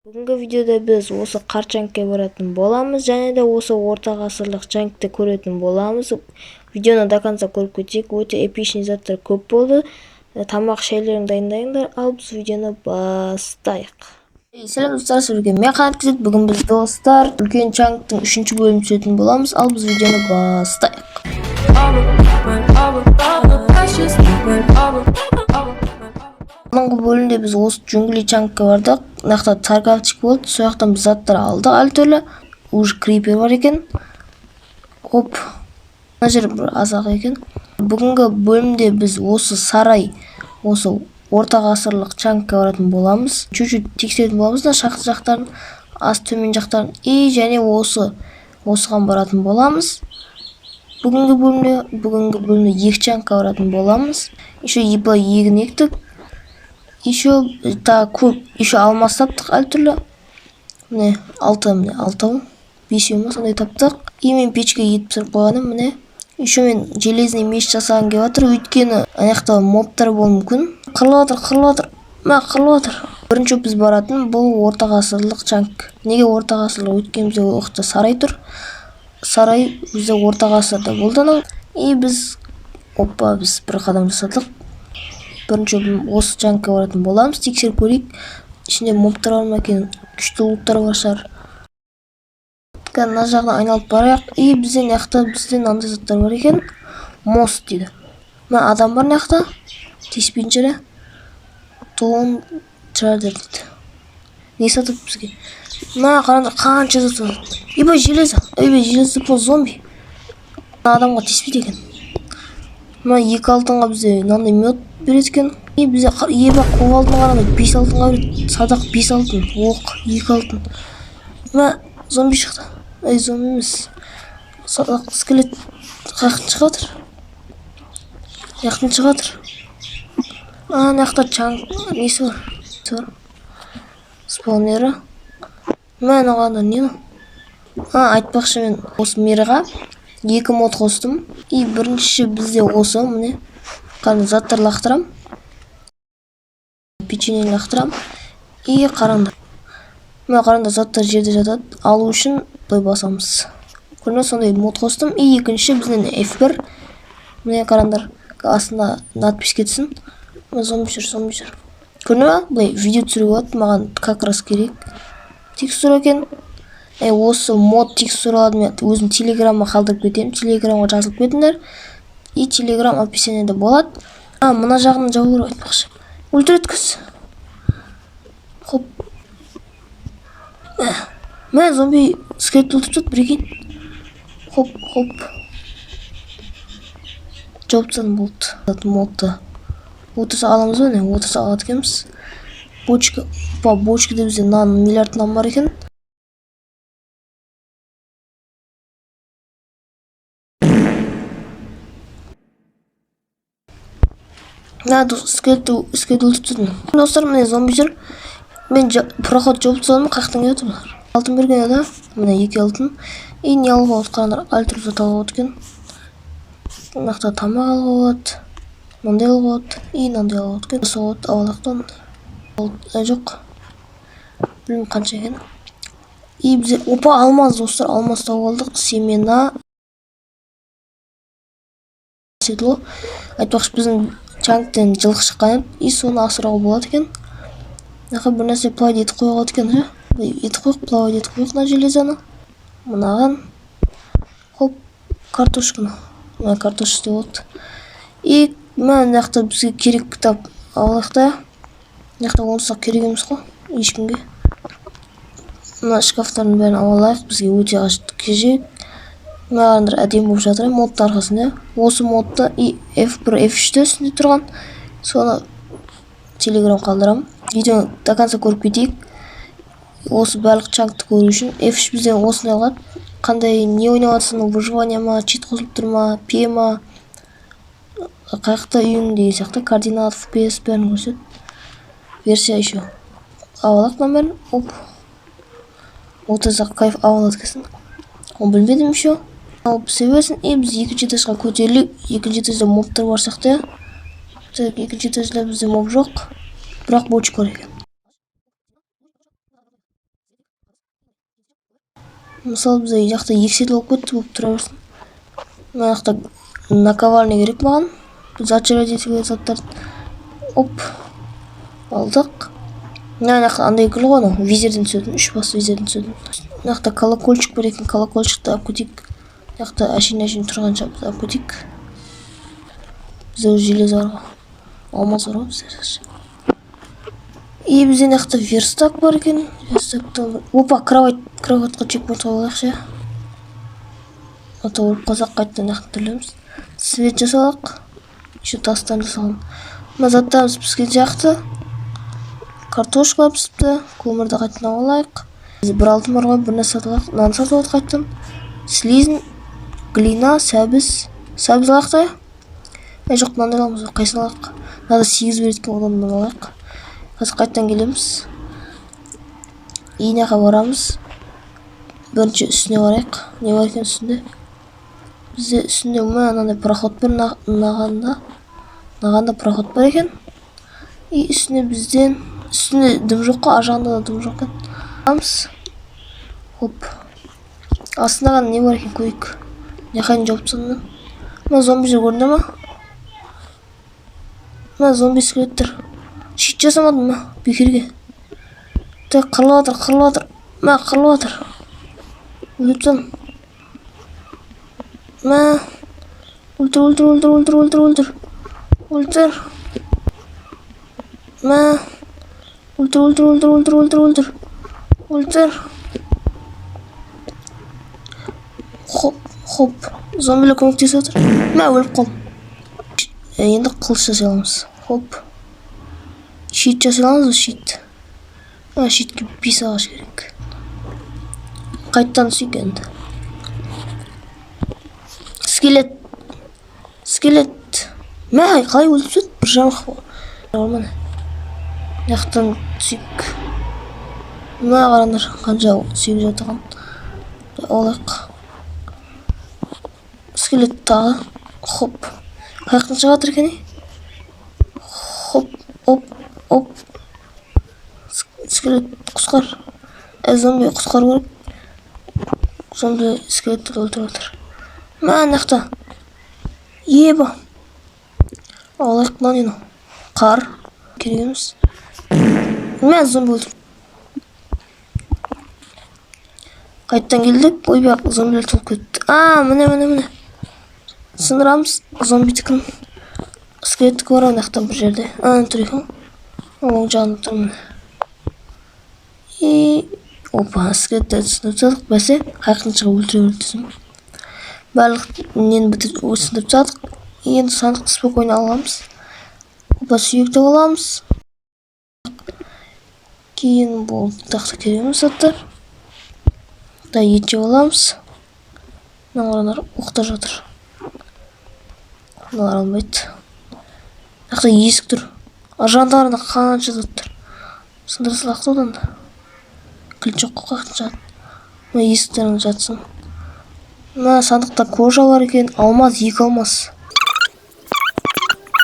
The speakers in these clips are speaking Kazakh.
Бүгінгі видеода біз осы қарт чанкке баратын боламыз және де осы орта ғасырлық чанкті көретін боламыз. Видеоны до конца көріп кетейік, өте эпичный заттар көп болды. Тамақ, шайлеріңді дайындайыңдар, ал біз видеоны бастайық. Сәлем, достар, сіздерге мен, Қанат Кизет. Бүгін біз, достар, үлкен чанктың үшінші бөлімін түсіретін боламыз, ал біз видеоны бастайық. Алдыңғы бөлімде біз осы джунгли чанкке бардық. Мына жақта торговчик болды, сол жақтан біз заттар алдық әртүрлі. Уже крипер бар екен. Оп, мына жер бір аз-ақ екен. Бүгінгі бөлімде біз осы сарай, осы орта ғасырлық чанкке баратын боламыз. Чуть-чуть тексеретін боламыз мына шахта жақтарын, ас төмен жақтарын и және осыған баратын боламыз. Бүгінгі бөлімде екі чанкқа баратын боламыз. Еще былай егін ектік. Еще тағы көп, еще алмас таптық әртүрлі. Міне, алты, міне, алтау, бесеу ма, сондай таптық. И мен печке ет пісіріп қойғаным, міне. Еще мен железный меч жасағым келіп жатыр, өйткені ана жақта мобтар болуы мүмкін. Қырылып жатыр, қырылып жатыр, мә, қырылып жатыр. Бірінші біз баратын бұл орта ғасырлық чанк. Неге орта ғасырлық? Өйткені бізде ол жақта сарай тұр. Сарай бізде орта ғасырда болды анау. И біз, опа, біз бір қадам жасадық. Бірінші осы чанкке баратын боламыз, тексеріп көрейік. Ішінде мобтар бар ма екен, күшті луттар бар шығар. Қазір мына жағынан айналып барайық. И бізде мына жақта, бізде мынандай заттар бар екен. Мост дейді. Мына адам бар мына жақта. Тиіспейтін шығар, иә? Тон трейдер дейді. Не сатады бізге? Мына қараңдар, қанша зат сатады. Ебай, железо. Ебай, железо по зомби. Мына адамға тиіспейді екен. Мына екі алтынға бізде мынандай мед береді екен. И бізде, еба, ковалдың қараңдар, бес алтынға береді. Садақ бес алтын, оқ екі алтын. Мына зомби шықты. Ей, зомби емес. Садақ, скелет қаяқтан шығып жатыр? Қаяқтан шығып жатыр? А, мына жақта чанк несі бар? Несі бар? Спаунері. Мә, мынаған не мынау? А, айтпақшы, мен осы мирға екі мод қостым. И бірінші бізде осы, міне. Қараңдар, заттар лақтырам. Печенье лақтырам. И қараңдар. Мына қараңдар, заттар жерде жатады. Алу үшін былай басамыз. Көрдіңіз, сондай мод қостым. И екінші бізден F1. Міне, қараңдар, астына надпись кетсін. Мына зомби жүр, зомби жүр. Көрдің ба? Былай видео түсіруге болады, маған как раз керек. Текстура екен. Осы мод текстураларды мен өзім телеграмға қалдырып кетемін. Телеграмға жазылып кетіңдер. И телеграм описаниеде болады. А, мына жағын жабу керек айтпақшы. Өлтіреді кіз. Хоп. Мә, мә, зомби скелет өлтіріп тастады, прикинь. Хоп, хоп. Жауып тастадым, болды. Модты. Отырса аламыз ба, не? Отырса алады екенбіз. Бочка, па, бочкада бізде нан, миллиард нан бар екен. Мә, скелет өлтіріп тастадым. Достар, міне, зомби жүр. Мен проход жауып тастадым, қаяқтан келіп жатыр бұлар? Алтын берген еді. Міне, екі алтын. И не алуға болады, қараңдар, әртүрлі зат алуға болады екен. Мына жақта тамақ алуға болады. Мынандай алуға болады. И мынандай алуға болады екен. Осы болады, алайық та оны. Жоқ. Білмеймін қанша екен. И бізде, опа, алмаз, достар, алмаз тауып алдық. Семена. Седло. Айтпақшы, біздің чанктен жылқы шыққан еді. И соны асырауға болады екен. Мына бір нәрсе плавать етіп қоюға болады екен, ше? Былай етіп қояйық, плавать етіп қояйық мына железоны. Мынаған. Хоп, картошканы. Мына картошка істеуге болады. И мына жақта бізге керек кітап алайық та. Мына жақта онсыз керек емес қой ешкімге. Мына шкафтардың бәрін ала алайық, бізге өте қажет керек. Мына қараңдар, әдемі болып жатыр модтың арқасында. Осы модты и F1, F3-те үстінде тұрған. Соны телеграм қалдырамын. Видеоны до конца көріп кетейік. Осы барлық чанкты көру үшін F3 бізден осындай алады. Қандай не ойнап жатсың, выживание ма, чит қосылып тұр ма, пе ма, қаяқта үйің деген сияқты, координат, FPS бәрін көрсетеді. Версия еще. Алып алайық мынаның бәрін. Оп. Отырсақ кайф ала алады екенсің. Оны білмедім еще. Алып пісе берсін. И біз екінші этажға көтерілейік. Екінші этажда мобтар бар сияқты, иә. Так, екінші этажда бізде моб жоқ. Бірақ бочка бар екен. Мысалы, бізде жақта екі сет болып кетті, болып тұра берсін. Мына жақта наковальня керек маған. Зачаровать етуге заттарды. Оп. Алдық. Мына жақта андай гүл ғой анау, визерден түсетін, үш басты визерден түсетін. Мына жақта колокольчик бар екен, колокольчикті алып кетейік. Мына жақта әшейін тұрғанша біз алып кетейік. Бізде уже железо бар ғой. Алмаз бар ғой бізде. И бізде мына жақта верстак бар екен. Верстакты. Опа, кровать, кроватьқа чекпоинт қойып алайықшы. А то өліп қалсақ, қайтадан мына жақтан тірілеміз. Свет жасалайық. Еще тастан жасалған. Мына заттарымыз піскен сияқты. Картошка пісіпті. Көмірді қайтадан алып алайық. Бізде бір алтын бар ғой, бір нәрсе сатып алайық. Мынаны сатып алдық қайтадан. Слизень, глина, сәбіз. Сәбіз алайық та. Әй, жоқ, мынандай аламыз. Қайсысын алайық? Мынада 8 береді екен, одан мынаны алайық. Қазір қайтадан келеміз. И мына жаққа барамыз. Бірінші үстіне барайық. Не бар екен үстінде? Бізде үстінде мынандай проход бар, мынағанда. Мынағанда проход бар екен. И үстіне бізден, үстінде дым жоқ қой, ар жағында да дым жоқ екен. Аламыз. Хоп. Астында ғана не бар екен көрейік. Не қайдан жауып тастадым мен? Мына зомби көрінді ма? Мына зомби скелеттер. Щит жасамадым ма? Бекерге. Так, қырылып жатыр, қырылып жатыр. Мә, қырылып жатыр. Өлтіріп тастадым. Мә. Өлтір, өлтір, өлтір, өлтір, өлтір, өлтір. Өлтір. Мә. Өлтір, өлтір, өлтір, өлтір, өлтір, өлтір. Өлтір. Хоп, хоп. Зомбилер көмектесіп жатыр. Мә, өліп қалдым. Енді қылыш жасай аламыз. Хоп. Щит жасай аламыз ба, щит? А, щитке 5 ағаш керек. Қайтадан түсейік енді. Скелет. Скелет. Мә, қалай өлтіріп тастады? Бір жарым міне. Мына жақтан түсейік. Мына қараңдар, қанша сүйек жатқан. Алайық. Скелет тағы. Хоп. Қай жақтан шығып жатыр екен, ей? Хоп, оп, оп. Скелет құтқар. Зомби құтқару керек. Зомби скелетті өлтіріп жатыр. Мә, мына жақта. Еба. Алайық, мынау не мынау? Қар. Керек емес. Мә, зомби өлтіріп. Қайтадан келдік. Ойбай, зомбилер толып кетті. А, міне, міне, міне. Сындырамыз зомбидікін. Скелеттікі бар ана жақта бір жерде. Ана тұр екен. Оң жағында тұр міне. И опа, скелеттерді сындырып тастадық. Бәсе, қай жақтан шығып өлтіре берді. Барлық нені бітіріп сындырып тастадық. Енді сандықты спокойно аламыз. Опа, сүйекті аламыз. Кейін болды, тақта керек емес заттар. Да, ет жеп аламыз. Мына қараңдар, оқта жатыр. Мыналар алмайды. Мына жақта есік тұр. Ар жағында қараңдар, қанша зат тұр. Сындыра салайық та одан да. Кілт жоқ қой, қаяқтан шығады. Мына есіктерің жатсын. Мына сандықта кожа бар екен. Алмаз, 2 алмаз.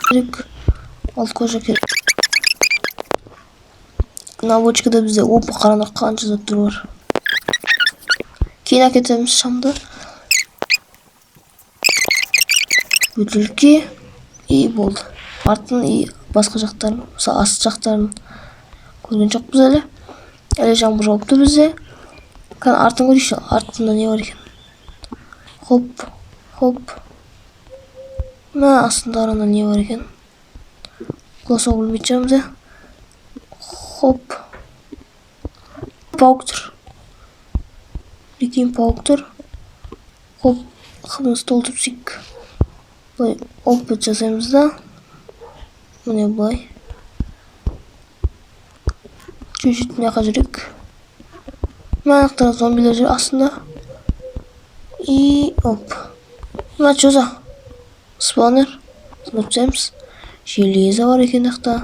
Керек. Алты кожа керек. Мына бочкада бізде, опа, қараңдар, қанша заттар бар. Кейін әкетеміз шамды. Бөтелке. И болды. Артын и басқа жақтарын, мысалы асты жақтарын көрген жоқпыз әлі. Әлі жаңбыр жауыпты бізде. Кәне артын көрейікші, артында не бар екен. Хоп, хоп. Мына астында аранда не бар екен. Құласа білмейтін шығармыз, иә. Хоп. Паук тұр. Үлкен паук тұр. Хоп, қымыз толтырып сүйік. Былай опыт жасаймыз да. Міне былай. Чуть-чуть мына жаққа жүрейік. Мына жақта зомбилер жүр астында. И оп. Мына чё за спаунер? Сындырып тастаймыз. Железо бар екен жақта.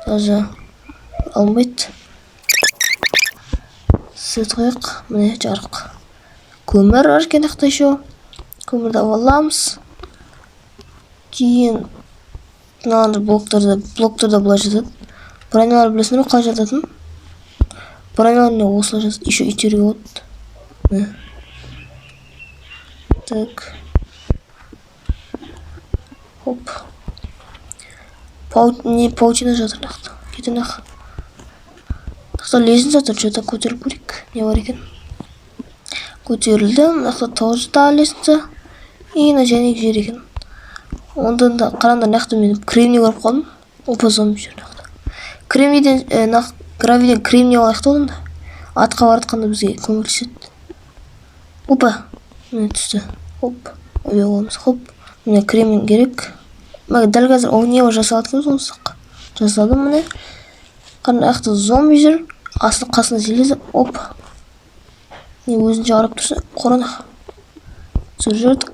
Даже алынбайды. Свет қояйық. Міне жарық. Көмір бар екен жақта еще. Көмірді алып аламыз. Кейін мынандай блоктарда былай жатады. Бронялар білесіңдер ме қалай жататынын? Бронялар міне осылай жатады. Еще итеруге болады. Міне. Так. Хоп. Не, паутина жатыр мына жақта. Кет мына жаққа. Мына жақта лестница тұр, что-то көтеріліп көрейік. Не бар екен? Көтерілді. Мына жақта тоже тағы лестница. И мына және жер екен. Ондан да қараңдар, мына жақта мен кремний көріп қалдым. Опа, зомби жүр мына жақта. Кремнийден, мына гравийден кремний алайық та одан да. Атқа баратқанда бізге көмектеседі. Опа, міне түсті. Хоп, ой, аламыз. Хоп, міне кремний керек. Мына дәл қазір огнево жасалады екенбіз онсыз. Жасадым міне. Мына жақта зомби жүр. Асты қасында железо. Оп. Не өзінше қарап тұрса, қорана. Түсіріп жібердік.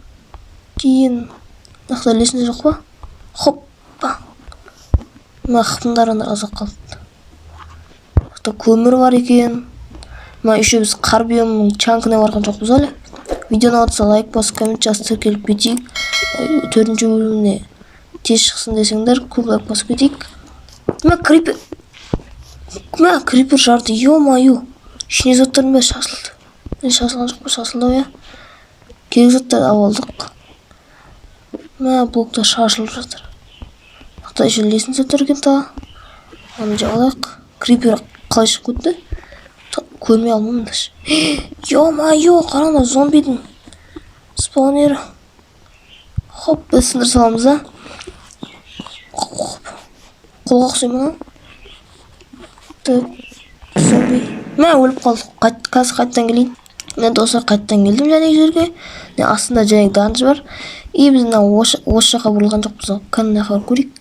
Кейін мына жақта лестница жоқ па? Хоппа. Мына хыпындар ана ұзақ қалды. Мына жақта көмір бар екен. Мына еще біз қар биомының чанкіне барған жоқпыз әлі. Видеоны ұнатса лайк басып, коммент жазып, тіркеліп кетейік. Төртінші бөліміне тез шықсын десеңдер, көп лайк басып кетейік. Мына крипер. Мына крипер жарды, ё-моё. Ішіне заттардың бәрі шашылды. Не шашылған жоқ па? Шашылды ғой, иә. Керек заттарды алып алдық. Мына блоктар шашылып жатыр. Мына еще лестница тұр екен тағы. Оны жеп алайық. Крипер қалай шығып кетті? Көрмей алмаймын даже. Ё-моё, қараңдар, зомбидің спаунері. Хоп, біз сындыра саламыз да. Хоп, хоп. Қолға ұқсай ма? Так, зомби. Мә, өліп қалдық. Қазір қайтадан келейін. Міне, достар, қайтадан келдім және жерге. Міне, астында және данж бар. И біз мына осы жаққа бұрылған жоқпыз. Кәні, мына жаққа барып көрейік.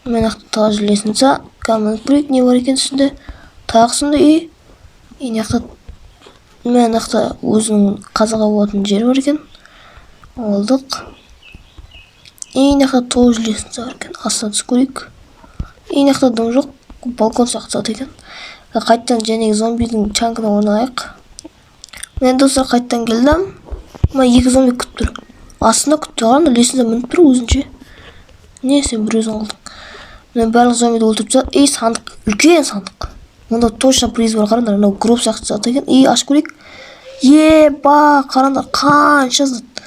Мына жақта тағы лестница. Кәні, мініп көрейік, не бар екен үстінде. Тағы сондай үй. И мына жақта, мына жақта өзінің қазуға болатын жері бар екен. Алдық. И мына жақта тоже лестница бар екен. Астына түсіп көрейік. И мына жақта дым жоқ. Балкон сияқты зат екен. Қайтадан және зомбидің чанкына орналайық. Міне, достар, қайтадан келдім. Мына екі зомби күтіп тұр. Астында күтіп тұр. Қараңдар, лестница мініп тұр өзінше. Не, сен бір өзің қалдың. Міне, барлық зомбиді өлтіріп тастады. И сандық, үлкен сандық. Онда точно приз бар, қараңдар, мынау гроб сияқты зат екен. И ашып көрейік. Еба, қараңдар, қанша зат.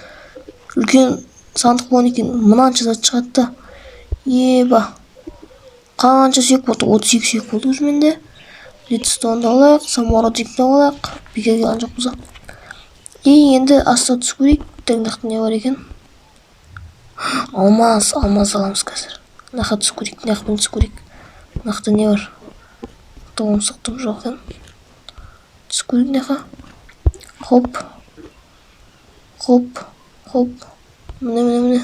Үлкен сандық болған екен, мынанша зат шығады да. Еба. Қанша сүйек болды? 32 сүйек болды уже менде. Редстоунды алайық, самородикті алайық. Бекерге алған жоқпыз. И енді астына түсіп көрейік. Так, мына жақта не бар екен? Алмаз, алмаз аламыз қазір. Мына жаққа түсіп көрейік, мына жақпен түсіп көрейік. Мына жақта не бар? Тоғымсық дым жоқ екен. Түсіп көрейік мына жаққа. Хоп. Хоп. Хоп. Міне, міне, міне.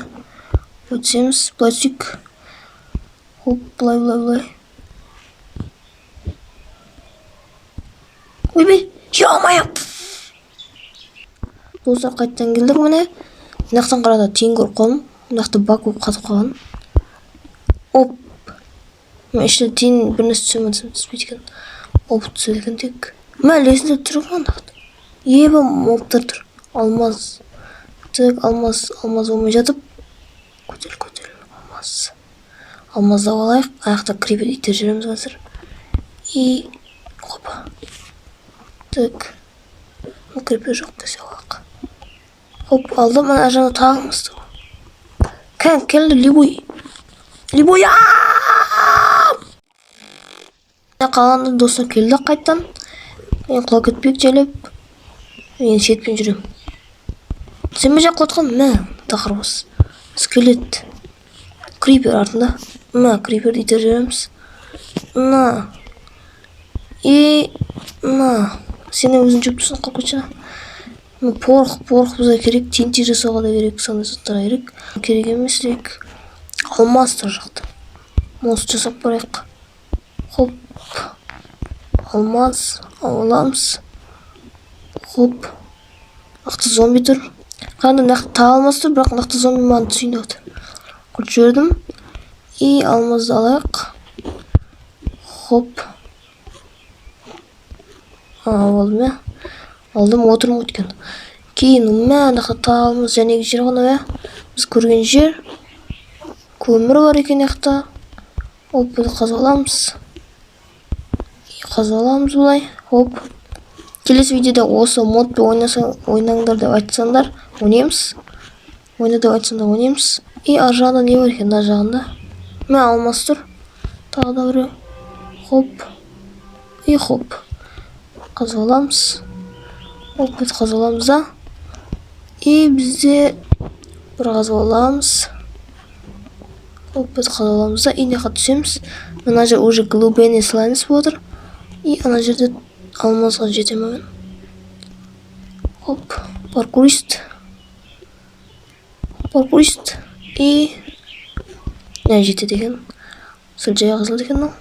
Өтсеміз, былай түсейік. Хоп, былай, былай, былай. Ойбай, ё-моё! Достар, қайтадан келдік міне. Мына жақтан қарағанда тең көріп қалдым. Мына жақта баг болып қатып қалған. Оп. Мына ішіне тең бір нәрсе түсе ме десем, түспейді екен. Оп, түседі екен тек. Мә, лестница тұр ғой ана жақта. Еба, мобтар тұр. Алмаз. Так, алмаз, алмаз болмай жатып. Көтер, көтер, алмаз. Алмазды алып алайық. Аяқта крипер итеріп жібереміз қазір. И опа. Так. Крипер жоқ десе алайық. Хоп, алдым. Ана жағында тағы алмаз тұр. Кән, келді, любой. Любой. Қалғанда достар келді қайтадан. Мен құлап кетпейік жайлап. Мен шетпен жүремін. Сен бе жақ құлатқан? Мә, тақыр бас. Скелет. Крипер артында. Мә, криперді итеріп жібереміз. На. И на. Сен өзің жүріп тұрсың, қалып кетші. Порох, порох бізге керек, TNT жасауға да керек, сондай заттар керек. Керек емес тек. Алмаз тұр жақта. Мост жасап барайық. Хоп. Алмаз аламыз. Хоп. Нақты зомби тұр. Қараңдар, нақты тағы алмаз тұр, бірақ нақты зомби маған түсейін деп отыр. Құрт жібердім. И алмазды алайық. Хоп. Алдым, иә. Алдым, отырмын өткен. Кейін, мә, нақты тағы алмаз және жер ғана, иә. Біз көрген жер. Көмір бар екен жақта. Оп, бұны қазып аламыз. Қазып аламыз былай. Хоп. Келесі видеода осы модпен ойнасаң, ойнаңдар деп айтсаңдар, ойнаймыз. Ойна деп айтсаңдар, ойнаймыз. И ар жағында не бар екен, мына жағында? Мә, алмас тұр. Тағы да біреу. Хоп. И хоп. Қазып аламыз. Хоп, біз қазып аламыз да. И бізде бір қазып аламыз. Хоп, біз қазып аламыз да. И мына жаққа түсеміз. Мына жер уже глубинный сланец болып отыр. И ана жерде алмазға жетемін мен. Хоп, паркурист. Паркурист. И не жетеді екен. Сәл жай қазылды екен мынау.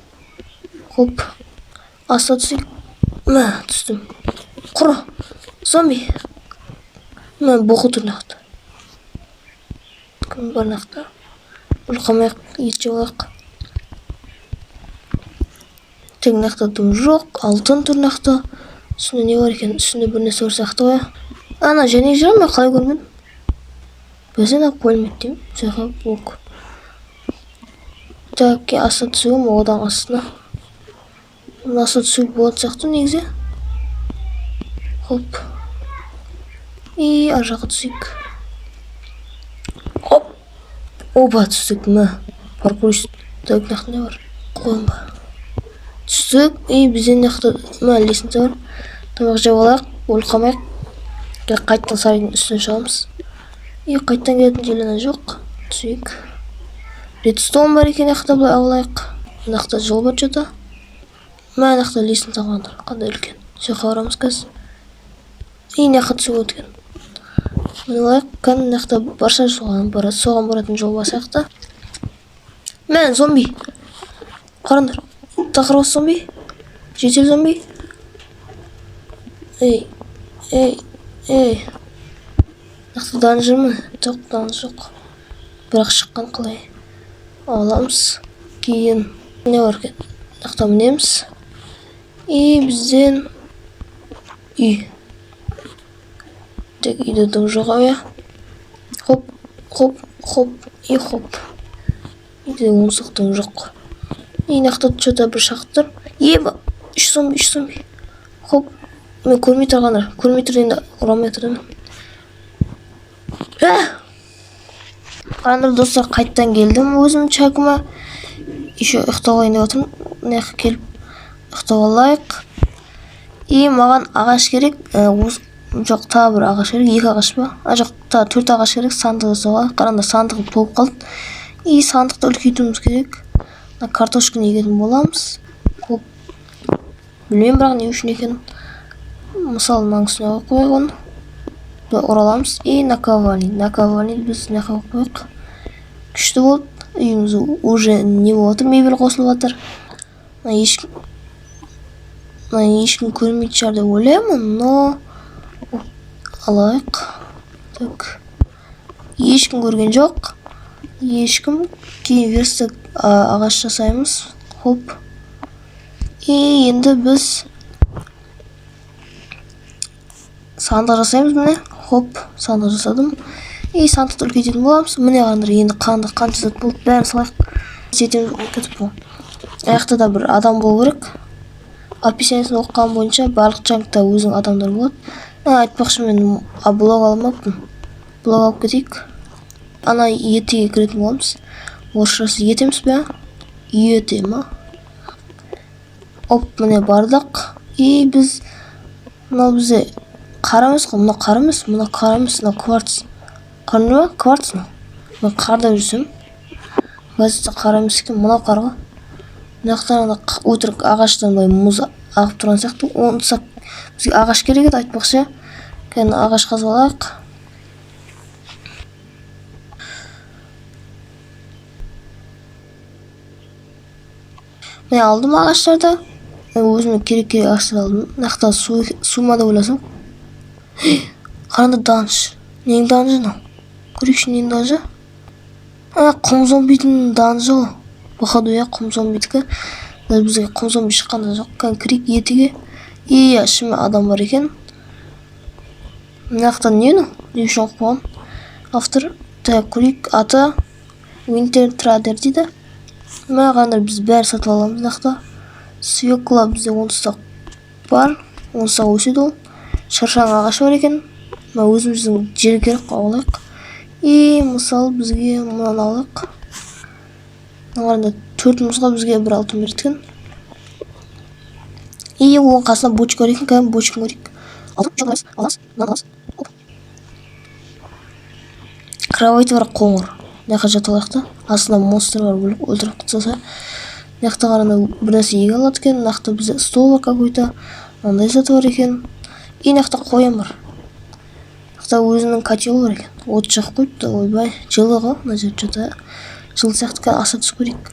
Хоп. Астына түсейік. Мә, түстім. Құр. Зомби. Мә, боқы тұр мына жақта. Кім бар мына жақта? Өліп қалмайық, ет жеп алайық. Тек мына жақта дым жоқ, алтын тұр мына жақта. Үстінде не бар екен? Үстінде бір нәрсе бар сияқты ғой. Ана және жүр ме, қалай көрмедім? Бәсен ақ көрмеді деймін. Жаққа блок. Так, астына түсуге ме, одан астына. Мына астына түсуге болатын сияқты негізі. Хоп. И ар жаққа түсейік. Хоп. Опа, түстік, мә. Паркурист. Так, мына жақта не бар? Қойын ба? Түстік. И бізде мына жақта, мә, лестница бар. Тамақ жеп алайық, өліп қалмайық. Қайтадан сарайдың үстіне шығамыз. И қайтадан келетін жерлер жоқ. Түсейік. Редстоун бар екен, мына жақта былай алайық. Мына жақта жол бар что-то. Мә, мына жақта лестница қалған, қандай үлкен. Сол жаққа барамыз қазір. И мына жаққа түсуге болады екен. Міне алайық, кәдімгі мына жақта барса соған барады, соған баратын жол бар сияқты. Мә, зомби. Қараңдар. Тақырып зомби. Житель зомби. Ей, ей, ей. Мына жақта данжыр ма? Жоқ, данж жоқ. Бірақ шыққан қалай? Аламыз. Кейін не бар екен? Мына жақта мінеміз. И бізден үй. Тек үйде дым жоқ ау, иә. Хоп, хоп, хоп, и хоп. Үйде онсыз дым жоқ. И мына жақта что-то бір шахта тұр. Еба, үш зомби, үш зомби. Хоп, мен көрмей тұрғандар, көрмей тұр енді, ұра алмай тұр мен. Ә! Қараңдар, достар, қайттан келдім өзім чагыма. Еще ұйықтап алайын деп отырмын. Мына жаққа келіп ұйықтап алайық. И маған ағаш керек. Жоқ, тағы бір ағаш керек. Екі ағаш па? А, жоқ, тағы төрт ағаш керек сандық жасауға. Қараңдар, сандығым толып қалды. И сандықты үлкейтуіміз керек. Мына картошканы егетін боламыз. Хоп. Білмеймін бірақ не үшін екенін. Мысалы, мынаның үстіне қойып қояйық оны. Былай ораламыз. И наковальня. Наковальня біз мына жаққа қойып қояйық. Күшті болды. Үйіміз уже не болып жатыр, мебель қосылып жатыр. Мына ешкім көрмейтін шығар деп ойлаймын, но алайық. Так. Ешкім көрген жоқ. Ешкім. Кейін верстак, ағаш жасаймыз. Хоп. И енді біз сандық жасаймыз міне. Хоп, сандық жасадым. И сандықты үлкейтетін боламыз. Міне қараңдар, енді қанша зат болды, бәрін салайық. Жетеміз, кетіп қой. Аяқта да бір адам болу керек. Описаниесін оқыған бойынша барлық чанкта өзінің адамдар болады. Айтпақшы, мен блок алмаппын. Блок алып кетейік. Ана етеге кіретін боламыз. Орысшасы ет емес пе? Ете ма? Оп, міне бардық. И біз мынау бізде қар емес қой, мынау қар емес, мынау қар емес, мынау кварц. Қар ма? Кварц мынау. Мен қарда жүрсем, оказывается, қар емес екен, мынау қар ғой. Мына жақтан ана өтірік ағаштан былай мұз ағып тұрған сияқты. Онса бізге ағаш керек еді, айтпақшы. Кәдімгі ағаш қазып алайық. Міне алдым ағаштарды. Мен өзіме керек керек ағаштарды алдым. Мына жақта су ма деп ойласам. Қараңдар, данж. Ненің данжы мынау? Көрейікші, ненің данжы? А, құм зомбидің данжы ғой. Походу, иә, құм зомбидікі. Мына бізге құм зомби шыққан да жоқ. Кәдімгі кірейік етіге. И, иә, шынымен адам бар екен. Мына жақта не мынау? Не үшін оқып қойған? Автор. Так, көрейік. Аты Winter Trader дейді. Мына қараңдар, біз бәрі сатып аламыз мына жақта. Свекла бізде онсыз да бар. Онсыз өседі ол. Шыршаның ағашы бар екен. Мына өзіміздің жер керек қой, алайық. И мысалы бізге мынаны алайық. Мына қараңдар, 4 мұзға бізге 1 алтын береді екен. И оның қасында бочка бар екен, кәдімгі бочка көрейік. Алтын, алас, мынаны алас. Оп. Кровать бар қоңыр. Мына жаққа жатып алайық та. Астында монстр бар, өлтіріп тастаса. Мына жақта қараңдар, бір нәрсе еге алады екен. Мына жақта бізде стол бар какой-то. Мынандай зат бар екен. И мына жақта қоян бар. Мына жақта өзінің котелі бар екен. От жағып қойыпты, ойбай, жылы ғой мына жер что-то. Жылы сияқты, қазір аса түсіп көрейік.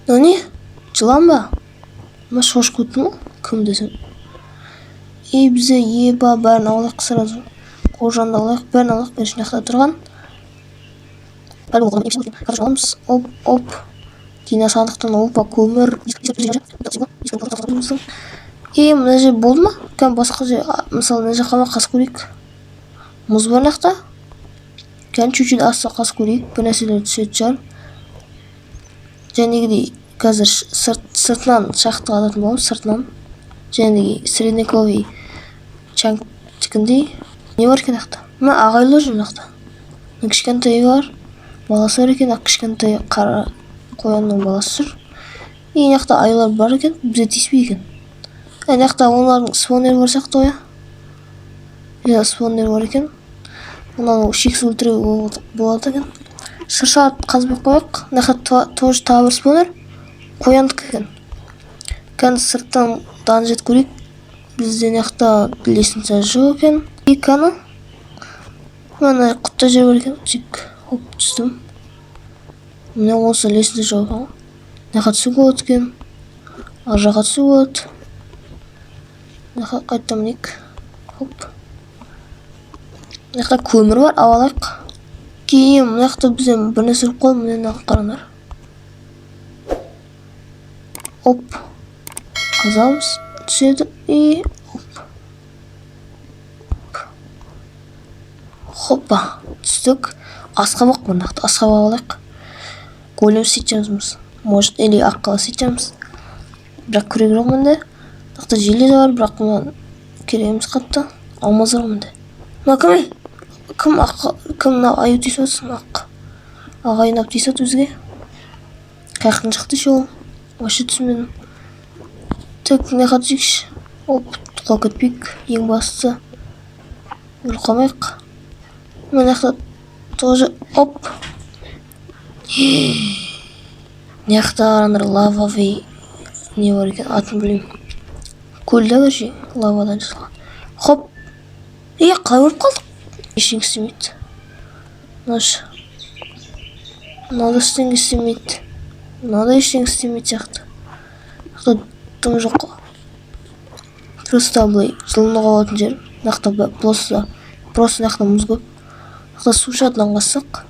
Мынау не? Жылан ба? Мына шошып кеттім ғой, кім десем. И бізде еба бәрін алайық сразу. Қожанды алайық, бәрін алайық, бәрі мына жақта тұрған. Аламыз. Оп, оп. Дина сандықтан опа, көмір. И мына жер болды ма? Кәдімгі басқа жер, мысалы мына жаққа ма қасып көрейік. Мұз бар мына жақта. Кәдімгі чуть-чуть асты қасып көрейік, бір нәрселер түсетін шығар. Жәнегідей қазір сыртынан шахта алатын боламыз, сыртынан. Жәнегідей средневековый чанктікіндей. Не бар екен жақта? Мына ағайлар жүр мына жақта. Мына кішкентай бар, баласы бар екен, ақ кішкентай қара қоянның баласы жүр. И мына жақта аюлар бар екен, бізге тиіспейді екен. Мына жақта олардың спаунері бар сияқты ғой, иә? Иә, спаунер бар екен. Мынаны шексіз өлтіруге болады екен. Шырша қазбай қояйық. Мына жақта тоже тағы бір спаунер. Қояндікі екен. Кәдімгі сырттан данжет көрейік. Бізде мына жақта лестница жоқ екен. И кәні мына құтты жер бар екен. Түсейік. Хоп, түстім. Міне осы лестница жоқ екен ғой. Мына жаққа түсуге болады екен. Ар жаққа түсуге болады. Мына жаққа қайтадан мінейік. Хоп. Мына жақта көмір бар, ала алайық. Кейін мына жақта бізде бір нәрсе болып қалды, міне мына қараңдар. Оп. Қазамыз, түседі и оп. Хоппа, түстік. Асқабақ бар мына жақта, асқабақ алайық. Голем істейтін шығармыз. Может, или аққала істейтін шығармыз. Бірақ күрек жоқ менде. Мына жақта железо бар, бірақ мына керек емес қатты. Алмаз бар менде. Мына кім ей? Кім ақ, кім мына аю тиісіп отырсың ақ? Ағайын алып тиісіп отыр бізге. Қай жақтан шықты ше ол? Вообще түсінбедім. Так, мына жаққа түсейікші. Оп, құлап кетпейік. Ең бастысы өліп қалмайық. Мына жақта тоже оп. Мына жақта қараңдар, лавовый не бар екен, атын білмеймін. Көл да, короче, лавадан жасалған. Хоп. Е, қалай өліп қалдық? Ештеңе істемейді. Мынаушы. Мынау да ештеңе істемейді. Мынау да ештеңе істемейтін сияқты. Мына дым жоқ қой. Просто былай жылынуға болатын жер. Мына жақта просто мына жақта мұз көп. Мына жақта су шығады, мынаны қазсақ.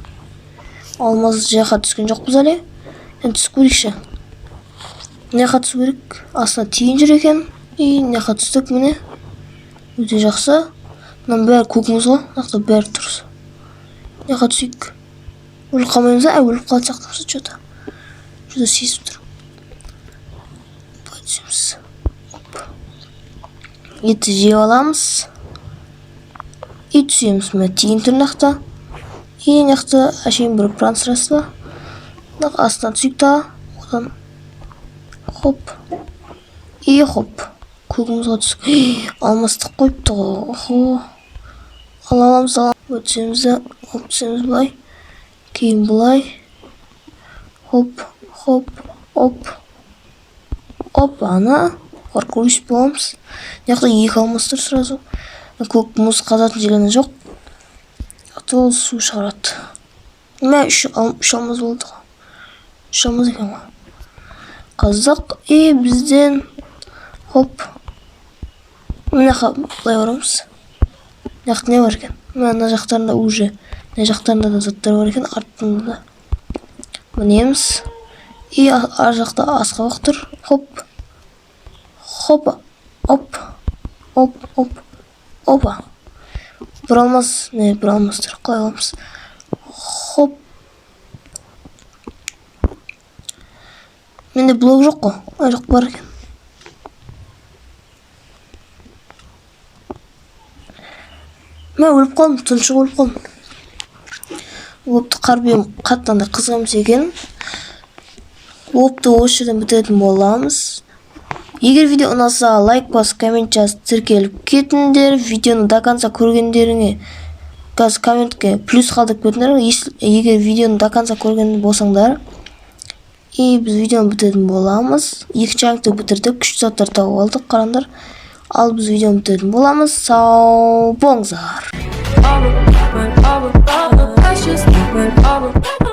Алмаз жаққа түскен жоқпыз әлі. Енді түсіп көрейікші. Мына жаққа түсу керек. Астына тиін жүр екен. И мына жаққа түстік міне. Өте жақсы. Мынаның бәрі көк мұз ғой. Мына жақта бәрі дұрыс. Мына жаққа түсейік. Өліп қалмаймыз ба? Ә, өліп қалатын сияқтымыз что-то. Что-то сезіп тұрмын. Былай түсеміз. Оп. Етті жеп аламыз. И түсеміз. Міне тиін тұр мына жақта. И мына жақта әшейін бір пространство. Мына астына түсейік та. Одан хоп. И хоп. Көк мұзға түстік. Алмастық қойыпты ғой. Охо. Ала аламыз, ала. Өтсеміз де, хоп, түсеміз былай. Кейін былай. Хоп, хоп, оп. Оп, ана. Паркурист боламыз. Мына жақта екі алмас тұр сразу. Көк мұз қазатын жерлері жоқ. Ол су шығарады. Мә, үш алмаз болды ғой. Үш алмаз екен ғой. Қазақ. И бізден хоп. Мына жаққа былай барамыз. Мына жақта не бар екен? Мына жақтарында уже. Мына жақтарында да заттар бар екен, артында да. Мінеміз. И ар жақта асқабақ тұр. Хоп. Хопа. Оп. Оп, оп. Опа. Бір алмаз, не, бір алмаз тұр. Қалай аламыз? Хоп. Менде блок жоқ қой. Ай, жоқ, бар екен. Мә, өліп қалдым, тұншығып өліп қалдым. Бопты, қар биом қатты андай қызық емес екен. Бопты, осы жерден бітіретін боламыз. Егер видео ұнаса, лайк басып, коммент жазып, тіркеліп кетіңдер. Видеоны до конца көргендеріңе қазір комментке плюс қалдырып кетіңдер, егер видеоны до конца көрген болсаңдар. И біз видеоны бітіретін боламыз. Екінші рангты бітірдік, күшті заттар тауып алдық, қараңдар. Ал біз видеоны бітіретін боламыз. Сау болыңыздар. All the precious.